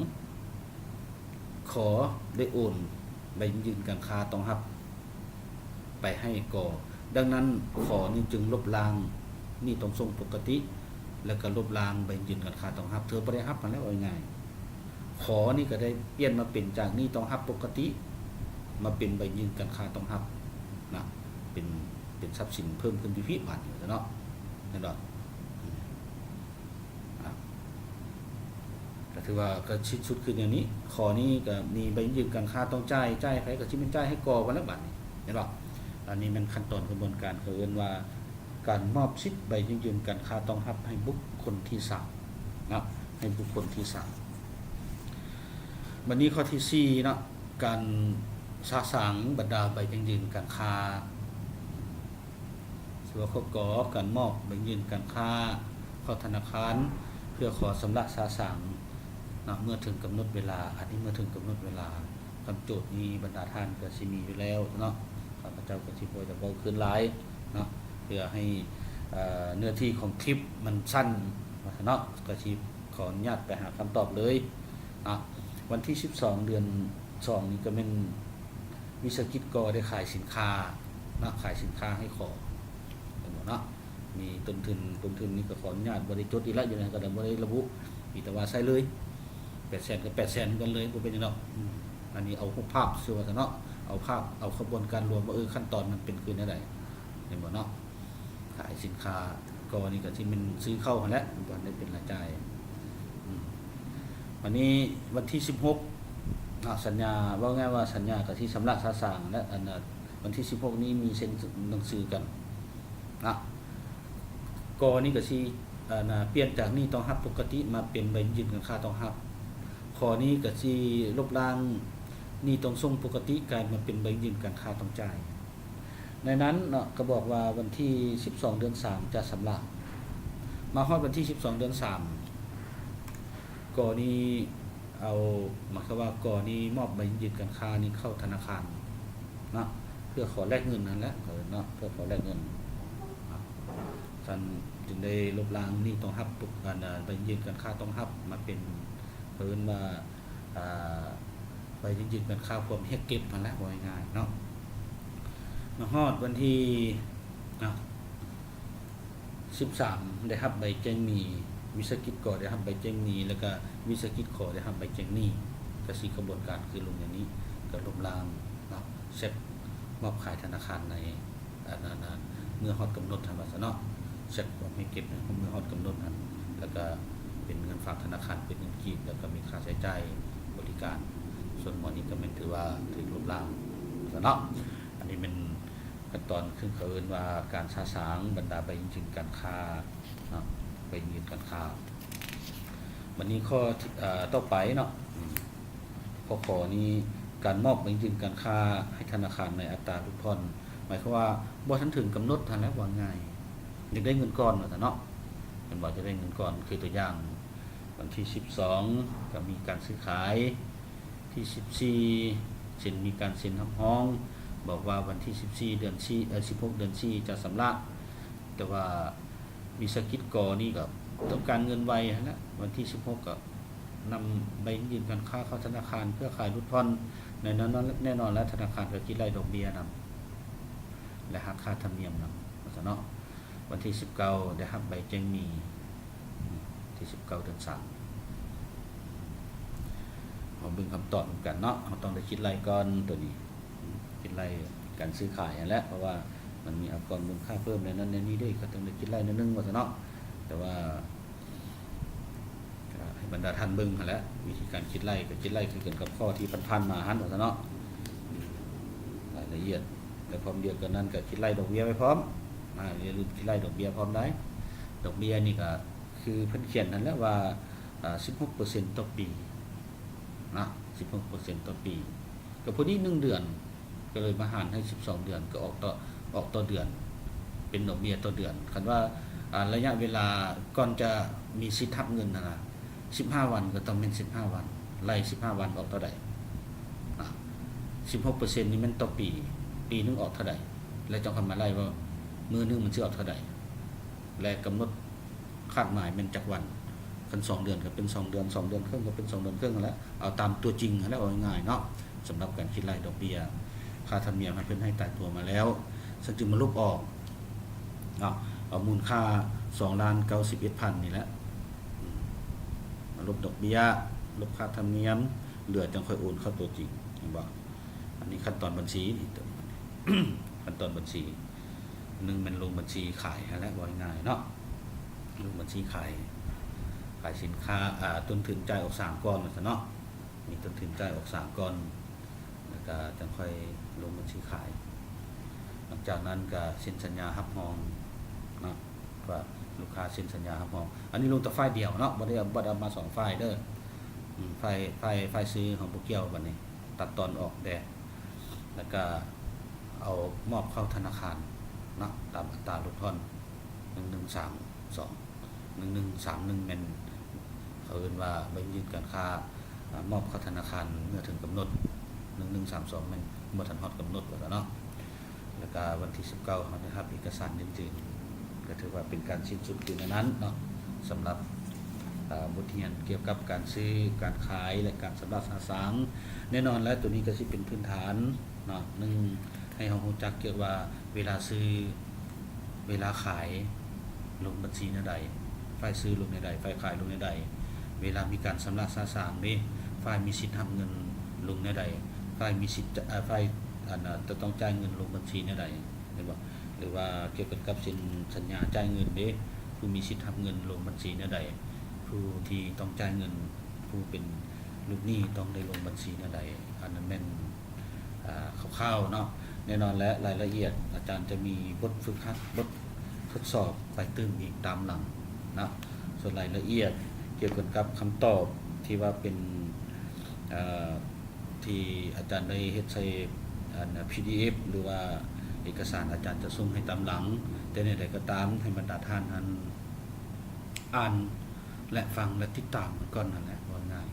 ຂໍໄດ້ໂອນໃບຢັ້ງຢືນການຄ້າຕ້ອງຮັບໄປໃຫ້ ກໍ ດັ່ງນັ້ນ ຂໍນີ້ຈຶ່ງລົບລ້າງໜີ້ຕ້ອງສົ່ງປົກກະຕິ ແລ້ວກໍລົບລ້າງໃບຢັ້ງຢືນການຄ້າຕ້ອງຮັບ ເທື່ອບໍ່ໄດ້ຮັບຫັ້ນແຫຼະ ເວົ້າງ່າຍໆ. ຂໍນີ້ກໍໄດ້ປ່ຽນມາເປັນຈາກໜີ້ຕ້ອງຮັບປົກກະຕິ ມາເປັນໃບຍື່ນການຄ້າຕ້ອງຮັບນະ ເປັນ ເປັນຊັບສິນເພີ່ມຂຶ້ນຢູ່ພີ້ບາດນີ້ເນາະ ແມ່ນບໍ່? ອືມ ອ່າ ກໍຖືວ່າກໍສິ້ນສຸດຄືແນວນີ້. ຂໍ້ນີ້ກໍມີໃບຍື່ນການຄ້າຕ້ອງຈ່າຍ ຈ່າຍໃຜ? ກໍຊິແມ່ນຈ່າຍໃຫ້ ກ ຫັ້ນແຫຼະບາດນີ້ ແມ່ນບໍ່? ອັນນີ້ແມ່ນຂັ້ນຕອນຂະບວນການ ເຂົາເອີ້ນວ່າການມອບສິດໃບຢັ້ງຢືນການຄ້າຕ້ອງຮັບໃຫ້ບຸກຄົນທີສາມເນາະ ໃຫ້ບຸກຄົນທີສາມ. ບັດນີ້ຂໍ້ທີສີ່ເນາະ ການສະສາງບັນດາໃບຢັ້ງຢືນການຄ້າ ຊື່ວ່າຂໍ້ ກ ການມອບໃບຍື່ນການຄ້າເຂົ້າທະນາຄານ ເພື່ອຂໍຊຳລະສະສາງເນາະ ເມື່ອເຖິງກຳນົດເວລາ. ອັນນີ້ເມື່ອເຖິງກຳນົດເວລາ ຄຳໂຈດນີ້ບັນດາທ່ານກໍຊິມີຢູ່ແລ້ວເນາະ ຂ້າພະເຈົ້າກໍຊິບໍ່ຢາກເວົ້າຄືນຫຼາຍເນາະ ເພື່ອໃຫ້ເນື້ອທີ່ຂອງຄລິບມັນສັ້ນວ່າຊັ້ນເນາະ ກໍຊິ ຂໍອະນຸຍາດໄປຫາຄຳຕອບເລີຍເນາະ. ວັນທີສິບສອງ ເດືອນສອງນີ້ກໍແມ່ນວິສາຫະກິດ ກ ໄດ້ຂາຍສິນຄ້າເນາະ ຂາຍສິນຄ້າໃຫ້ ຂ ແມ່ນບໍ່ເນາະ? ມີຕົ້ນທຶນ ຕົ້ນທຶນນີ້ກໍຂໍອະນຸຍາດບໍ່ໄດ້ຈົດອີກລະ ຢູ່ໃນນັ້ນກໍໄດ້ບໍ່ໄດ້ລະບຸ ມີແຕ່ວ່າໃສ່ເລີຍ ແປດແສນ ກໍແປດແສນຄືກັນເລີຍ ບໍ່ເປັນຫຍັງດອກ. ອືມ ອັນນີ້ເອົາຮູບພາບຊື່ວ່າຊັ້ນເນາະ ເອົາພາບ ເອົາຂະບວນການລວມວ່າ ເອີ ຂັ້ນຕອນມັນເປັນຄືແນວໃດ ແມ່ນບໍ່ເນາະ? ຂາຍສິນຄ້າ ກໍນີ້ກໍຊິແມ່ນຊື້ເຂົ້າຫັ້ນແຫຼະ ບໍ່ໄດ້ເປັນລາຍຈ່າຍ. ອືມ ບັດນີ້ວັນທີສິບຫົກເນາະ ສັນຍາ ເວົ້າງ່າຍວ່າສັນຍາກໍຊິຊຳລະສະສາງ ແລະ ອັນ ວັນທີສິບຫົກນີ້ມີເຊັນໜັງສືກັນເນາະ ກໍນີ້ກໍຊິ ອັນ ປ່ຽນຈາກໜີ້ຕ້ອງຮັບປົກກະຕິມາເປັນໃບຍື່ນການຄ້າຕ້ອງຮັບ. ຂໍ້ນີ້ກໍຊິລົບລ້າງໜີ້ຕ້ອງສົ່ງປົກກະຕິ ກາຍມາເປັນໃບຍື່ນການຄ້າຕ້ອງຈ່າຍ. ໃນນັ້ນເນາະ ກໍບອກວ່າວັນທີສິບສອງ ເດືອນສາມຈະຊຳລະ. ມາຮອດວັນທີສິບສອງ ເດືອນສາມ ກໍນີ້ເອົາ ໝາຍຄວາມວ່າກໍນີ້ມອບໃບຢືນການຄ້ານີ້ເຂົ້າທະນາຄານເນາະ ເພື່ອຂໍແລກເງິນຫັ້ນແຫຼະເນາະ ເພື່ອຂໍແລກເງິນ. ຊັ້ນຈຶ່ງໄດ້ລົບລ້າງໜີ້ຕ້ອງຮັບ ອັນ ໃບຢືນການຄ້າຕ້ອງຮັບມາເປັນ ເອີ້ນວ່າ ອ່າ ໃບຢືນການຄ້າຄວາມຮຽກເກັບຫັ້ນແຫຼະ ເວົ້າງ່າຍໆເນາະ. ມາຮອດວັນທີ ເນາະ ສິບສາມ ໄດ້ຮັບໃບແຈ້ງໜີ້ ວິສາຫະກິດ ກ ໄດ້ຮັບໃບແຈ້ງໜີ້ ແລ້ວກະວິສາຫະກິດ ຂ ໄດ້ຮັບໃບແຈ້ງໜີ້ ກະຊິຂະບວນການຄືລົງຢ່າງນີ້ ກະລົບລ້າງເນາະ ເຊັກມອບຂາຍທະນາຄານໃນ ອັນນັ້ນ ເມື່ອຮອດກຳນົດຫັ້ນວ່າຊັ້ນເນາະ ເຊັກມອບໃຫ້ເກັບເມື່ອຮອດກຳນົດຫັ້ນ ແລ້ວກະເປັນເງິນຝາກທະນາຄານ ເປັນເງິນກີບ ແລ້ວກະມີຄ່າໃຊ້ຈ່າຍບໍລິການ. ສ່ວນໝົດນີ້ກະແມ່ນຖືວ່າຖືກລົບລ້າງຊັ້ນເນາະ. ອັນນີ້ແມ່ນ ຂັ້ນຕອນຄືເຂົາເອີ້ນວ່າການສະສາງບັນດາໃບຢືນການຄ້າເນາະ ໃບຢືນການຄ້າ. ບັດນີ້ຂໍ້ ເອີ ຕໍ່ໄປເນາະ ອືມ ຂໍ້ ຂ ນີ້ ການມອບໃບຢືນການຄ້າໃຫ້ທະນາຄານໃນອັດຕາຫຼຸດຜ່ອນ ໝາຍຄວາມວ່າບໍ່ທັນເຖິງກຳນົດຫັ້ນແຫຼະ ເວົ້າງ່າຍ ຢາກໄດ້ເງິນກ່ອນວ່າຊັ້ນເນາະ ແມ່ນບໍ່? ຢາກໄດ້ເງິນກ່ອນ ຄືຕົວຢ່າງ ວັນທີສິບສອງ ກໍມີການຊື້ຂາຍ ທີສິບສີ່ ເຊັນ ມີການເຊັນຮັບຮອງ ບອກວ່າວັນທີສິບສີ່ ເດືອນສີ່ ເອີ ສິບຫົກ ເດືອນສີ່ ຈະຊຳລະ ແຕ່ວ່າວິສາຫະກິດ ກ ນີ້ກໍຕ້ອງການເງິນໄວຫັ້ນແຫຼະ ວັນທີສິບຫົກ ກໍ ນຳໃບຍື່ນການຄ້າເຂົ້າທະນາຄານເພື່ອຂາຍຫຼຸດຜ່ອນ ແນ່ນອນ ແນ່ນອນແລ້ວ ທະນາຄານກໍຄິດໄລ່ດອກເບ້ຍນຳ ແລະ ຫັກຄ່າທຳນຽມນຳ ວ່າຊັ້ນເນາະ. ວັນທີສິບເກົ້າ ໄດ້ຮັບໃບແຈ້ງໜີ້ ທີສິບເກົ້າ ເດືອນສາມ ເຮົາເບິ່ງຄຳຕອບນຳກັນເນາະ. ເຮົາຕ້ອງໄດ້ຄິດໄລ່ກ່ອນໂຕນີ້ ຄິດໄລ່ການຊື້ຂາຍຫັ້ນແຫຼະ ເພາະວ່າມັນມີອາກອນມູນຄ່າເພີ່ມແນວນັ້ນແນວນີ້ເດ້ ກໍຕ້ອງໄດ້ຄິດໄລ່ໜ້ອຍໜຶ່ງ ວ່າຊັ້ນເນາະ. ແຕ່ວ່າ ກໍໃຫ້ບັນດາທ່ານເບິ່ງຫັ້ນແຫຼະ ວິທີການຄິດໄລ່ ກໍຄິດໄລ່ຄືກັນກັບຂໍ້ທີ່ຜ່ານໆມາຫັ້ນ ວ່າຊັ້ນເນາະ. ລາຍລະອຽດ ແລະ ພ້ອມດຽວກັນນັ້ນກໍຄິດໄລ່ດອກເບ້ຍໄວ້ພ້ອມ ອາ ຢ່າລືມຄິດໄລ່ດອກເບ້ຍພ້ອມໄດ໋. ດອກເບ້ຍນີ້ກໍຄືເພິ່ນຂຽນຫັ້ນແຫຼະວ່າ ອາ ສິບຫົກເປີເຊັນຕໍ່ປີນະ ສິບຫົກເປີເຊັນຕໍ່ປີ ກໍພໍດີໜຶ່ງເດືອນ ກໍເລີຍມາຫານໃຫ້ສິບສອງເດືອນ ກໍອອກຕໍ່ ອອກຕໍ່ເດືອນ ເປັນດອກເບ້ຍຕໍ່ເດືອນ. ຄັນວ່າ ອາ ໄລຍະເວລາກ່ອນຈະມີສິດຮັບເງິນຫັ້ນນະ ສິບຫ້າວັນ ກໍຕ້ອງແມ່ນສິບຫ້າວັນ ໄລ່ສິບຫ້າວັນອອກເທົ່າໃດ ອາ ສິບຫົກເປີເຊັນນີ້ແມ່ນຕໍ່ປີ ປີໜຶ່ງອອກເທົ່າໃດ ແລ້ວຈັ່ງຄ່ອຍມາໄລ່ວ່າມື້ໜຶ່ງມັນຊິອອກເທົ່າໃດ ແລະ ກຳນົດຄາດໝາຍແມ່ນຈັກວັນ. ຄັນສອງເດືອນກໍເປັນສອງເດືອນ ສອງເດືອນເຄິ່ງກໍເປັນສອງເດືອນເຄິ່ງຫັ້ນແຫຼະ ເອົາຕາມຕົວຈິງຫັ້ນແຫຼະ ເວົ້າງ່າຍໆເນາະ. ສຳລັບການຄິດໄລ່ດອກເບ້ຍຄ່າທຳນຽມ ໃຫ້ເພິ່ນໃຫ້ຕາຍຕົວມາແລ້ວ ເຊິ່ງຈຶ່ງມາລົບອອກເນາະ ເອົາມູນຄ່າສອງລ້ານເກົ້າສິບເອັດພັນນີ້ແຫຼະ ອາ ມາລົບດອກເບ້ຍ ລົບຄ່າທຳນຽມ ເຫຼືອຈັ່ງຄ່ອຍໂອນເຂົ້າຕົວຈິງ ເຫັນບໍ່? ອັນນີ້ຂັ້ນຕອນບັນຊີນີ້ ຕົວນີ້ ຂັ້ນຕອນບັນຊີ ໜຶ່ງແມ່ນລົງບັນຊີຂາຍຫັ້ນແຫຼະ ເວົ້າງ່າຍໆເນາະ ລົງບັນຊີຂາຍ ຂາຍສິນຄ້າ ອາ ຕົ້ນທຶນຈ່າຍອອກສາງກ່ອນ ວ່າຊັ້ນເນາະ. ມີຕົ້ນທຶນຈ່າຍອອກສາງກ່ອນ ແລ້ວກະຈັ່ງຄ່ອຍລົງບັນຊີຂາຍ. ຫຼັງຈາກນັ້ນກະເຊັນສັນຍາຮັບຮອງເນາະ ວ່າລູກຄ້າເຊັນສັນຍາຮັບຮອງ. ອັນນີ້ລົງແຕ່ຝ່າຍດຽວເນາະ ບໍ່ໄດ້ ບໍ່ໄດ້ເອົາມາສອງຝ່າຍເດີ. ອືມ ຝ່າຍ ຝ່າຍ ຝ່າຍຊື້ເຮົາບໍ່ກ່ຽວ ບັດນີ້ຕັດຕອນອອກແດ່ ແລ້ວກະເອົາມອບເຂົ້າທະນາຄານເນາະ ຕາມອັດຕາຫຼຸດຜ່ອນ ໜຶ່ງໜຶ່ງສາມສອງ ໜຶ່ງໜຶ່ງສາມໜຶ່ງ ແມ່ນເຂົາເອີ້ນວ່າໃບຍື່ນການຄ້າ ອາ ມອບເຂົ້າທະນາຄານເມື່ອເຖິງກຳນົດ ໜຶ່ງໜຶ່ງສາມສອງ ແມ່ນບໍ່ທັນຮອດກຳນົດ ວ່າຊັ້ນເນາະ. ແລ້ວກະວັນທີສິບເກົ້າ ເຮົາໄດ້ຮັບເອກະສານຢັ້ງຢືນ ກໍຖືວ່າເປັນການສິ້ນສຸດຢູ່ໃນນັ້ນເນາະ ສຳລັບ ອາ ບົດຮຽນກ່ຽວກັບການຊື້ ການຂາຍ ແລະ ການຊຳລະສະສາງ. ແນ່ນອນແລ້ວ ໂຕນີ້ກໍຊິເປັນພື້ນຖານເນາະ ໜຶ່ງ ໃຫ້ເຮົາຮູ້ຈັກກ່ຽວກັບວ່າເວລາຊື້ ເວລາຂາຍລົງບັນຊີແນວໃດ, ຝ່າຍຊື້ລົງແນວໃດ, ຝ່າຍຂາຍລົງແນວໃດ, ເວລາມີການຊຳລະສະສາງເດ້, ຝ່າຍມີສິດຮັບເງິນລົງແນວໃດ, ຝ່າຍມີສິດ ເອີ ຝ່າຍ ອັນ ຈະຕ້ອງຈ່າຍເງິນລົງບັນຊີແນວໃດ ເຫັນບໍ່? ຫຼືວ່າກ່ຽວກັນກັບເຊັນສັນຍາຈ່າຍເງິນເດ້, ຜູ້ມີສິດຮັບເງິນລົງບັນຊີແນວໃດ, ຜູ້ທີ່ຕ້ອງຈ່າຍເງິນ, ຜູ້ເປັນລູກໜີ້ຕ້ອງໄດ້ລົງບັນຊີແນວໃດ, ອັນນັ້ນແມ່ນ ອ່າ ຄ່າວໆເນາະ. ແນ່ນອນແຫຼະ ລາຍລະອຽດອາຈານຈະມີບົດຝຶກຫັດ, ບົດທົດສອບໄປຕື່ມອີກຕາມຫຼັງເນາະ. ສ່ວນລາຍລະອຽດກ່ຽວກັນກັບຄຳຕອບທີ່ວ່າເປັນ ເອີ ທີ່ອາຈານໄດ້ເຮັດໃສ່ ອັນ ພີດີເອັຟ ຫຼືວ່າເອກະສານ ອາຈານຈະສົ່ງໃຫ້ຕາມຫຼັງ. ແຕ່ແນວໃດກໍຕາມ ໃຫ້ບັນດາທ່ານຫັ້ນ ອ່ານ ແລະ ຟັງ ແລະ ຕິດຕາມມັນກ່ອນຫັ້ນແຫຼະ ເວົ້າງ່າຍ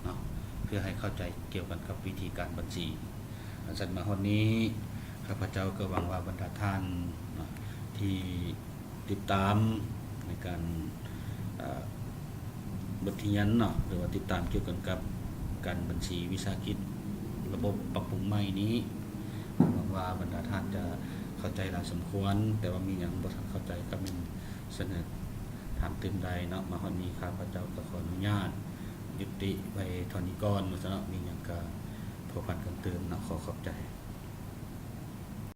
ເນາະ ເພື່ອໃຫ້ເຂົ້າໃຈກ່ຽວກັນກັບວິທີການບັນຊີ. ອັນຊັ້ນມາຮອດນີ້ ຂ້າພະເຈົ້າກໍຫວັງວ່າບັນດາທ່ານເນາະ ທີ່ຕິດຕາມໃນການ ເອີ ບົດຮຽນເນາະ ຫຼືວ່າຕິດຕາມກ່ຽວກັນກັບການບັນຊີວິສາຫະກິດ ລະບົບປັບປຸງໃໝ່ນີ້ ຫວັງວ່າບັນດາທ່ານຈະເຂົ້າໃຈຫຼາຍສົມຄວນ, ແຕ່ວ່າມີຫຍັງບໍ່ທັນເຂົ້າໃຈກໍແມ່ນ ສະເໜີຖາມຕື່ມໄດ້ເນາະ. ມາຮອດນີ້ຂ້າພະເຈົ້າກໍຂໍອະນຸຍາດຍຸຕິໄວ້ເທົ່ານີ້ກ່ອນ ວ່າຊັ້ນເນາະ, ມີຫຍັງກໍພົວພັນກັນຕື່ມເນາະ. ຂໍຂອບໃຈ.